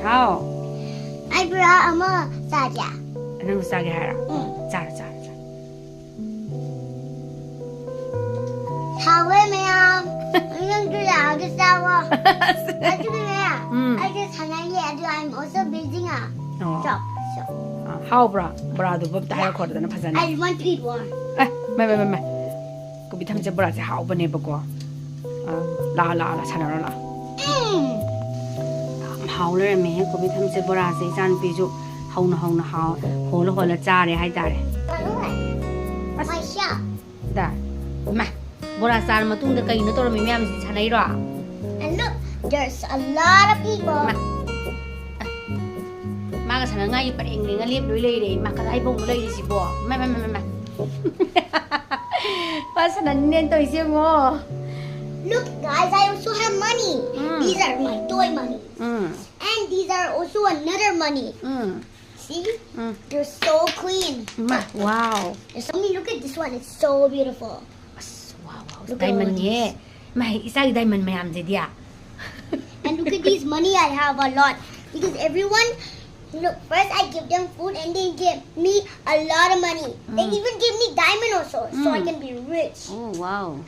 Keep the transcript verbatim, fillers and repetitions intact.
ꯍꯥꯎ꯫ ꯑꯩ ꯕꯣꯔꯥ ꯑꯃ ꯆꯥꯒꯦ꯫ ꯅꯪꯁꯨ ꯆꯥꯒꯦ ꯍꯥꯏꯔꯣ? ꯎꯝ꯫ ꯆꯥꯔꯣ, ꯆꯥꯔꯣ, ꯆꯥꯔꯣ꯫ ꯍꯥꯎꯋꯦ ꯃꯌꯥꯝ꯫ ꯅꯪꯁꯨ ꯂꯥꯛꯑꯒ ꯆꯥꯎꯋꯣ꯫ ꯑꯗꯨꯒꯅꯦ, ꯎꯝ꯫ ꯑꯩꯁꯦ ꯁꯥꯟꯅꯩꯌꯦ, ꯑꯗꯨ I'm also building a ꯑꯣ꯫ shop. So, ꯑꯥ, ꯍꯥꯎꯕ꯭ꯔꯥ? ꯕꯣꯔꯥꯗꯨꯕꯨ ꯑꯝꯇ ꯍꯥꯏꯔꯛꯈꯣꯗꯅ ꯐꯖꯅ꯫ I want to eat one. ꯑꯦ, ꯃꯥꯏ, ꯃꯥꯏ, ꯃꯥꯏ, ꯃꯥꯏ꯫ ꯀꯣꯕꯤ ꯊꯝꯆꯦꯠ ꯕꯣꯔꯥꯁꯦ ꯍꯥꯎꯕꯅꯦꯕꯀꯣ꯫ ꯑꯥ, ꯂꯥꯛꯑꯣ, ꯂꯥꯛꯑꯣ, ꯂꯥꯛꯑꯣ, ꯁꯥꯟꯅꯔꯣ, ꯂꯥꯛꯑꯣ꯫ Mm. ꯌꯥꯝ ꯍꯥꯎ ꯂꯩꯔꯝꯃꯦꯍꯦ ꯀꯣꯕꯤ ꯊꯝꯆꯦꯠ ꯕꯣꯔꯥꯁꯦ꯫ ꯏꯆꯥꯅꯨꯄꯤꯁꯨ ꯍꯧꯅ ꯍꯧꯅ ꯍꯥꯎ, ꯍꯣꯜꯂ ꯍꯣꯜꯂ ꯆꯥꯔꯦ ꯍꯥꯏꯇꯥꯔꯦ꯫ By the way, ꯑꯁ꯫ My shop. ꯗꯥ, ꯏꯃꯥ, ꯕꯣꯔꯥ ꯆꯥꯔ ꯃꯇꯨꯡꯗ ꯀꯩꯅꯣ ꯇꯧꯔꯝꯃꯤ ꯃꯌꯥꯝꯁꯤ ꯁꯥꯟꯅꯩꯔꯣ? And look, there's a lot of people. ꯃꯥ-, ꯃꯥꯒ ꯁꯥꯟꯅꯉꯥꯏꯒꯤ ꯄꯔꯦꯡ ꯂꯦꯡꯉ ꯂꯦꯞ ꯂꯣꯏ ꯂꯩꯔꯦ꯫ ꯏꯃꯥ, ꯀꯗꯥꯏ ꯐꯥꯎꯅꯣ ꯂꯩꯔꯤꯁꯤꯕꯣ? ꯏꯃꯥ, ꯏꯃꯥ, ꯏꯃꯥ, ꯏꯃꯥ꯫ ꯃꯥ ꯁꯥꯟꯅꯅꯤꯡꯉꯦꯅ ꯇꯧꯔꯤꯁꯦ ꯌꯦꯡꯉꯣ꯫ Look, guys, I also have money. Mm. These are my toy money. Um, And these are also another money. Um, See? Um. They're so clean. ꯏꯃꯥ, wow. There's something, look at this one. It's so beautiful. ꯑꯁ, wow, wow. Look at all Diamondꯅꯦ꯫ ꯏꯃꯥ, ꯏꯆꯥꯒꯤ diamond ꯃꯌꯥꯝꯁꯤꯗꯤ꯫ And look at these money I have a lot. Because everyone, look, first I give them food and they give me a lot of money. They Mm. even give me diamond also, so I Mm. can be rich. Oh, wow.